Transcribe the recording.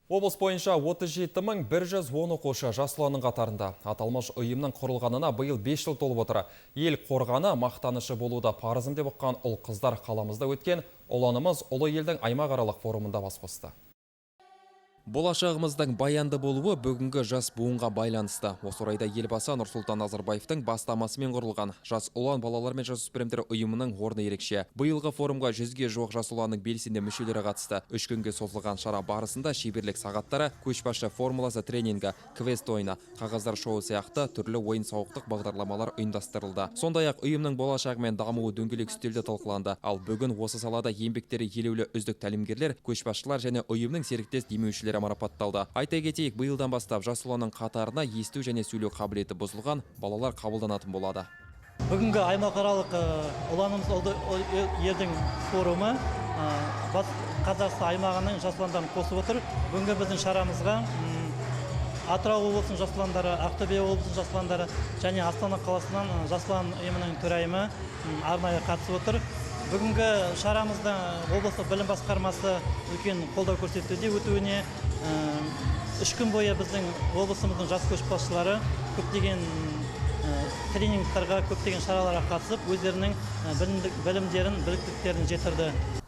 Облыс бойынша 37 110 оқушы Жас ұланның қатарында. Аталмыш ұйымның құрылғанына биыл 5 жыл толып отыр. Ел қорғаны, мақтанышы болуды парызым деп ұққан ұл қыздар қаламызда өткен «Ұланымыз ұлы елдің» аймақаралық форумында бас қосты. Болашағымыздың баянды болуы бүгінгі жас буынға байланысты. Осы орайда Елбасы Нұрсұлтан Назарбаевтың бастамасымен құрылған Жас ұлан балалар мен жасөспірімдер ұйымының орны ерекше. Биылғы форумға 100-ге жуық Жас ұланның белсенді мүшелері қатысты. 3 күнге созылған шара барысында шеберлік сағаттары, көшбасшы формуласы тренингі, квест ойыны, қағаздар шоуы сияқты түрлі ойын сауықтық бағдарламалар ұйымдастырылды. Сондай-ақ ұйымның болашағы мен дамуы дөңгелек үстелде талқыланды. Ал бүгін осы салада еңбектері елеулі үздік тәлімгерлер, көшбасшылар және ұйымның серіктес демеушілері марапатталды. Айта кетейік, биылдан бастап Жас ұланның қатарына есту және сөйлеу қабілеті бұзылған балалар қабылданатын болады. Бүгінгі аймақаралық «Ұланымыз елдің» форумы Батыс Қазақстан аймағының жас ұландарын қосып отыр. Бүгінгі біздің шарамызға Атырау облысының жас ұландары, Ақтөбе облысының жас ұландары және Астана қаласынан Жас ұлан ұйымының төрайымы арнайы қатысып отыр. Бүгінгі шарамызда облыстық білім басқармасы үлкен қолдау көрсетуде өтуіне. 3 күн бойы біздің облысымыздың жас көшбасшылары көптеген тренингтарға, көптеген шараларға қатысып, өздерінің білімдерін, біліктіліктерін жетілдірді.